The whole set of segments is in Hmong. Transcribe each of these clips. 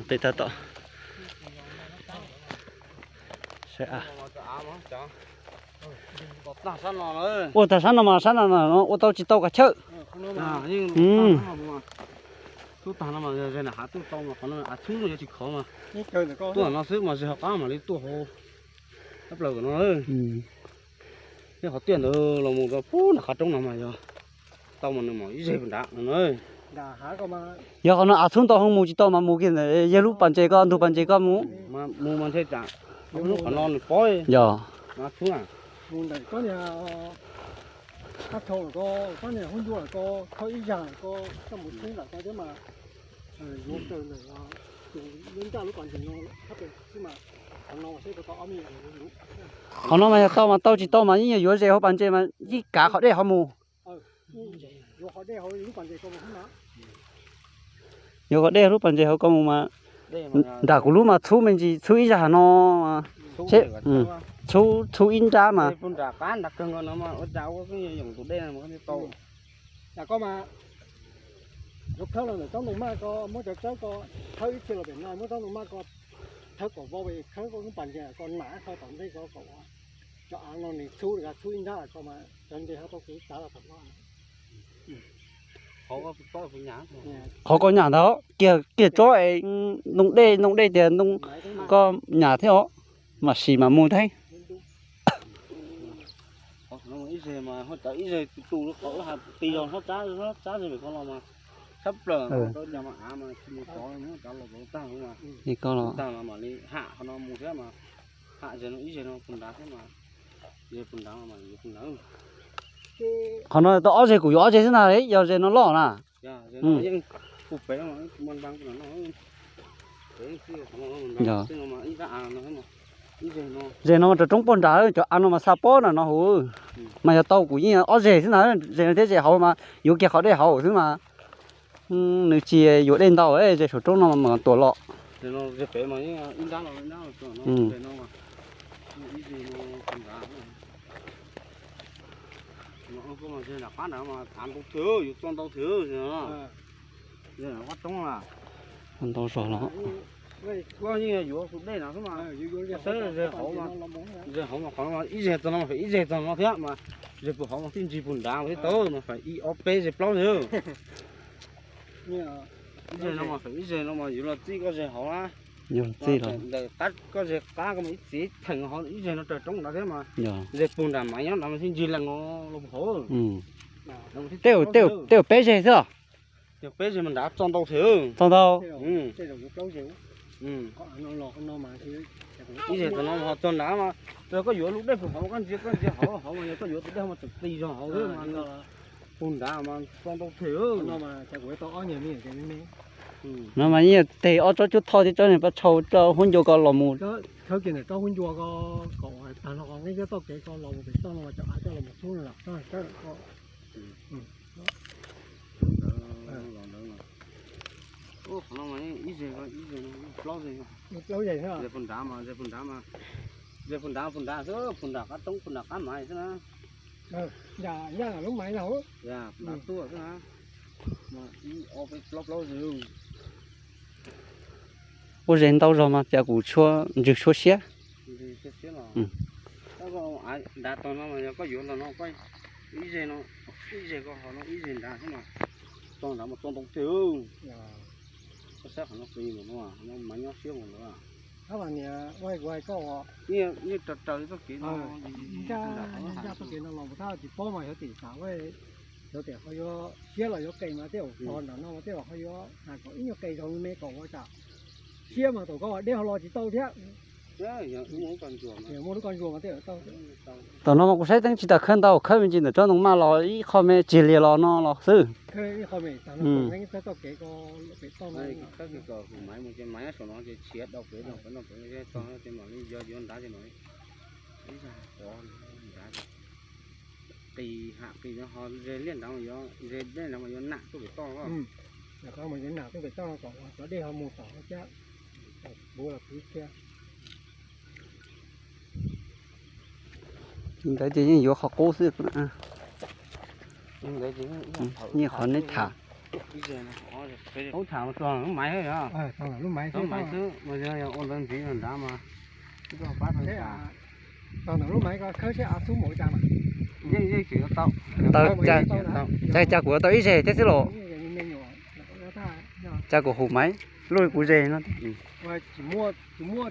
Peb tab tom saib av. Ua tag sab no mas sab no no ua tau tsis tau kav chawj. Tub tag no mas ze na hav tuaj tau mas qhov no av txhub no yuav tsis khov mas tuaj no xwb mas ze hauv qab mam li tuaj hauv tshab plaws kom no. Tej qhov tiaj ntawd los mus rau pub nram qhov roob no mas yog tau mas nws mam ib zeg puag nrad no na. Yog qhov no av txhub ntau heev mus tsis tau mas mus kiag ntawm yawg lub pas ntses ko ntug pas ntses ko mus. Mus mas ntshe tsam lub qhov no nws pob yog av txhub na. Mus ntawm koj niag qab thau ko, koj niag hub ncua ko, thauj ib zag ko, koj mus txhub nram ko thiab mas yuav raws ntawm tus lub ncaj lub pas ntses no thab pem xwb mas qhov no seb puas tau ob me nyuam. Qhov no mas yog tau mas tau, tsis tau mas yeej yog yuav ze hauv pas ntses mas yeej kav qhov dej hauv mus. Yuav qhov dej hauv lub pas ntses hauv ko mus mas nram kuv lub mas txhub me ntsis, txhub ib zag no, txhub, txhub ib nrab mas. Koj mas yuav khawb los ntawm tsob ntoo maj ko, muab cov tsawb ko khawb ib txhia los pem no, muab tsob ntoo maj ko thawb kom vau, khawb koj lub pas ntses ko nam qho tom ntej ko kom cov av no nws txhub, txhub ib nrab ko mas cov ntses ho tau kev tav los tom no. Qhov ko nyam ntag, kiag kiag tsob es ntoo dej, ntoo dej tias ntoo ko nyam thiab os, mam sim mam mus thiab. Ib zeg mas ho cov ib zeg tus tus qhov ha ti zog hlob tsab, hlob tsab zeg pem ko los mas sab plaws rau cas mas av mas tsis mus tod, cov los tod tag mas, tag mas mam li ham qhov no mus thiab mas, ham zeg no ib zeg no puag nrad thiab mas, zeg puag nrad mas yuav puag nrad. Qhov no tau ob zeg, kuv yuav ob zeg xwb na, yog zeg no loj na. Zeg no mas raws roob puag nrad, cov av no mas xa pob nram no hauv. Mas yog tau kuv yeej ob zeg xwb na, zeg no thiab zeg hauv mas yuav kiag qhov dej hauv xwb mas. Nws tsis yuav dej ntau, zeg saum roob no mas tuam los. Ntau zog los. Koj yeej yuav tus dej no xwb mas, saib ze hauv mas, ze hauv mas qhov no ib zeg txog no mas fem ib zeg txog no thiab mas, ze puag hauv mas tib ntsis puag nrad thiab tau mas fem ib ob peb zeg plaub zeg. Ib zeg no mas fem ib zeg no mas yuav los txij koj ze hauv na. Ntawm qab koj ze qab ko mas ib txij theem hauv ib zeg no raws roob nrad thiab mas, ze puag nram mas nyob nrad mas tib ntsis lees los puag hauv. Tej zaum peb zeg xwb. Yog peb zeg mas nrad txog ntau thiab. Txog ntau. Ib zeg txog no ho txog nrad mas, yog koj yuav lub dej puag hauv koj ntsia, koj ntsia hauv hauv mas yog koj yuav tus dej mas txawm ti zog hauv xwb mas, puag nrad mas txog ntau thiab. No mas yeej yog teg ob tsob cuab thoj thiab tsob niag paj tshau rau hub ncua ko los mus. Khawb kiag ntawm tsob hub ncua ko kom tag no qhov nqi txoj kev ko los mus pem toj no mas cov av coj los mus txhub no los. Ib zeg, ib zeg, plaub zeg, ze puag nrad mas, ze puag nrad mas, ze puag nrad, puag nrad xwb, puag nram qab roob, puag nram qab maiv xwb na. Yam lub maiv no, puag nrad tuaj xwb na. Ib ob peb plaub plaub zeg. Ua ze ntau zog mas cas kuv tshuab ntswg tshuab siab. Nrad tog no mas yog koj yuav ntawm no, ib zeg no, ib zeg ko hov no ib zeg nrad xwb mas, txog nrad mas txog ntau tiag. Koj saib qhov no plig mus no, no mas nyob siab mus no. Yeej raws raws li txoj kev no, txoj kev no los mus tab tsis paub mas xyov tim tas, xyov tim qhov yuav siab los yuav qe mas tej zaum tog nram no mas tej zaum qhov yuav hais kom ib nyuag qe zog me kom ua cas siab mas thaum koj dej ho los tsis tau thiab. Muaj lub koj ntsuas mas tej zaum tau. Tam no mas kuv saib teeb tsis tas khawb ntau, khawb me ntsis ntawm tsob ntoo maj los ib qho me tsis lias los no los xwb. Qis ham qis no ho ze liaj nrad mas yuav, ze dej nrad mas yuav nam tuaj pem toj. Nam tuaj pem toj kom cov dej ho mus tom cab, npuav los kwv kiag. Ntawd ces yeej yuav qhov qub xwb. Yeej qhov neb tham. Ib ze no, ub, tham txog lub maiv xwb yog, lub maiv xwb mas yog ua ntawd ntxiv nrad mas pab tau tas. Tau ntawm lub maiv ko khawb seb av xub mus ua cas mas. Yeej yeej tseem yuav tau. Cas kuv yuav tau ib ze thiab xwb los? Cas kuv hum maiv luaj li kuv ze no. Tsis muaj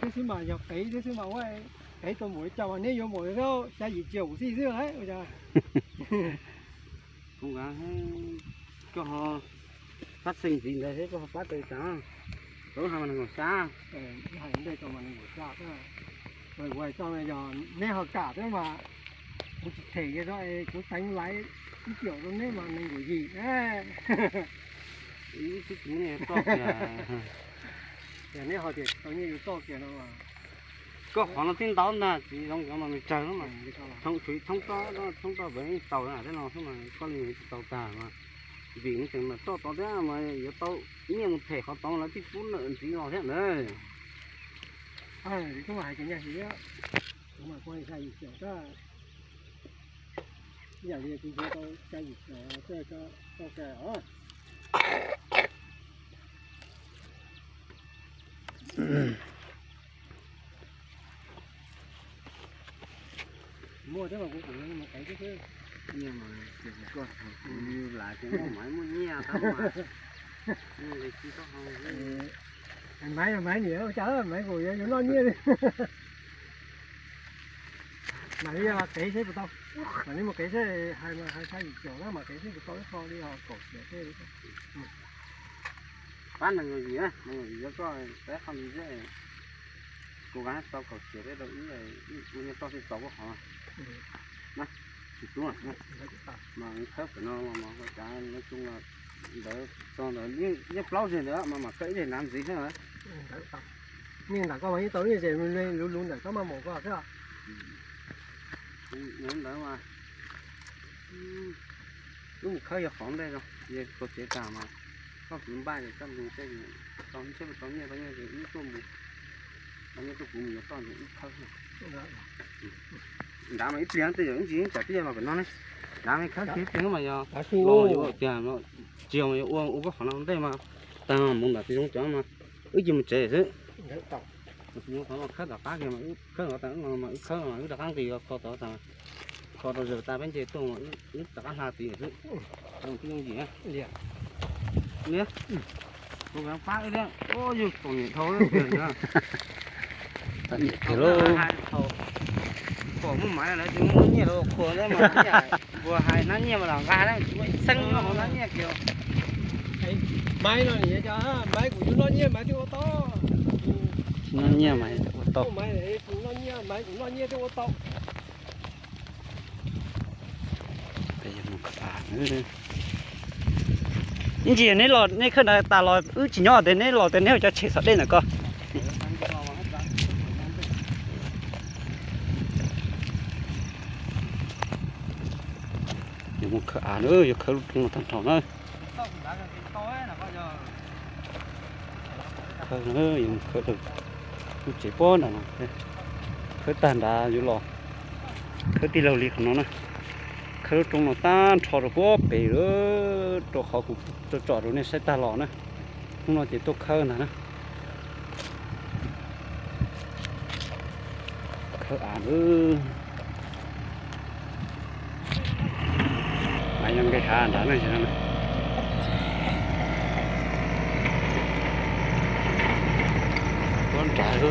thiab xwb mas yog qev thiab xwb mas ua qev tau mus ua cas mas neb yuav mus xya yim triệu xij xwb lauj. Kuv nkav, koj ho pab xeeb ntxiv ntawd thiab koj ho pab tau tas. Lub hais mas nees nkaum xya. Hais ntej tau mas nees nkaum xya. Ua txoj yog neb ho kam thiab mas kuv tsis them kiag rau es kuv teev laiv ib triệu rau neb mas nees nkaum yim. Ib xwb tsis muaj nyiaj yuav txoj kiag. Yog neb ho tias tsis tau nyiaj yuav txoj kiag no mas. Koj qhov no twb ntau ntag, tsis zoo cov mas nws tsawg mas. Thoob, tshuav thoob roj, thoob roj pem tau thiab no xwb mas koj li tsis tau tag mas. Vim no ces mas txoj tod thiab mas yuav tau nyiaj mus them qhov tod lawv thiaj pub nws ntxiv los thiab na. Kuv mas hais tias nyiaj hiv, kuv mas kuv xya yim triệu, ib yam li kuv yuav tau xya yim triệu, tau xya os. Muaj thiab mas kuv kuv mus qev xwb xwb. Nyiaj mas tias kuv koj kuv lam tias muaj maiv muaj nyiaj tab mas. Maiv maiv niam ua cas maiv kuv yuav noj nyiaj li. Mas li qev seb puas tau, mas li mus qev seb, hais mas hais xya yim triệu na mas qev seb puas tau ib qho li ho kaum triệu tej. Pab nees nkaum yim na, nees nkaum yim yuav koj peb qho li xwb, kuv kav tau kaum triệu tej rau ib, ua nyiaj toj xwb tau koj qhov. Tsis tub mas khawb pem no mas ua cas nyob tsoo ntawd txog ntawd yeej plaub zeg ntawd mas mam khawb ib zeg nrad ntxiv xwb. Yeej ntawm koj mas yeej tau ib zeg luv luv ntawm koj mas mus koj xwb. Ntawd mas wb mus khawb yog qhov ntej os, yog koj tsev tas mas koj kwv npaj ces koj mus tej, tau ntshe tau nyiaj tau nyiaj ces wb tuaj mus, tau nyiaj tuaj kuv mus yuav toj ces wb khawb. Nrad mas ib pliag tej yam ib ntsis tsam twb yog los pem no ne. Nrad mas khawb kiag ib pliag mas yog los yuav tiag, tsis yog mas yuav ua ua koj qhov no ua ntej mas tag mus ntawm tsis zoo cov mas wb cia mus tsev xwb. Qhov no khawb tom qab kiag mas wb khawb no tas no mas wb khawb mas wb rov qab nqis kho tod tas, kho rau zaws tas peb nce tuaj mas wb rov qab hla tid xwb. Zoo twb yooj yim. Liam, kuv pab wb thiab, yus txom nyem dhau tiag. Txom nyem kawg lauj. Pom muaj maiv lawv ces muaj nyiaj lawv qhuas thiab mas, npuas hais hnab nyiaj mas lam nqa na, tsis muaj ib txheeb nyob hauv hnab nyiaj kiag. Maiv no nim, maiv kuv yuav noj nyiaj maiv thiaj ua tau. Noj nyiaj maiv ua tau. Maiv kuv noj nyiaj maiv kuv noj nyiaj thiaj ua tau. Ib ntsis neb los neb khawb nrad tas los wb tsis nyob tias neb los tias neb ua cov tshem xov dej ntawm ko. Yuav mus khawb av na, yuav khawb lub roob no tag nrho na. Khawb, yuav mus khawb rau lub tsev pob nram no, khawb tag nrad yuav los khawb tij laug li qhov no na. Khawb lub roob no tag nrho rau puag pem, rau qhov kuv tsom rau nej saib tag los na. Hnub no ces tuaj khawb ntag na. Khawb av, av nyob nqis hav nrad ne. Pob nrad.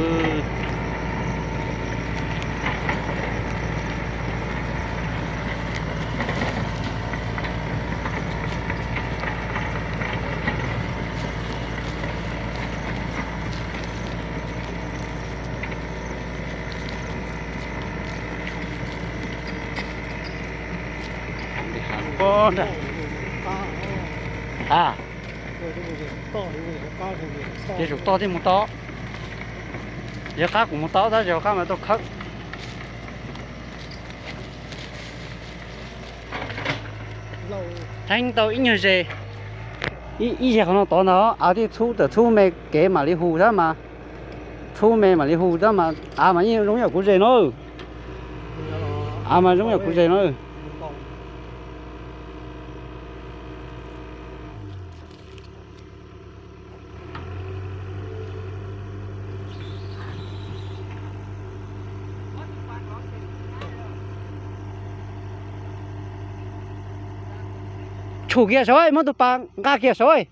Pob nrad. A, ces zaum toj thiaj mus tau. Yog qab kuv mus tau tab sis qab mas tau khawb. Theeb tau ib nyuag ze, ib ze qhov no tod ntag, av thiaj txhub tawm txhub me kev mam li hu thiab mas. Txhub me mam li hu thiab mas av mas yeej zoo yam kuv ze no. Av mas zoo yam kuv ze no. Khum kiag saud, muab tus pas nqa kiag saud.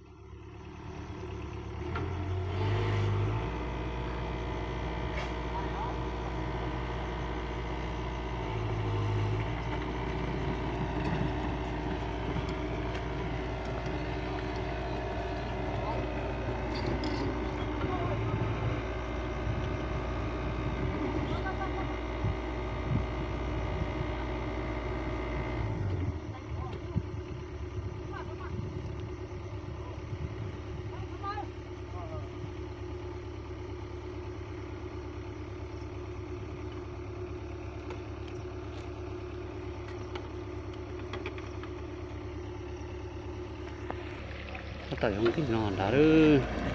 Tab tom yuav ntws no nrad lawm.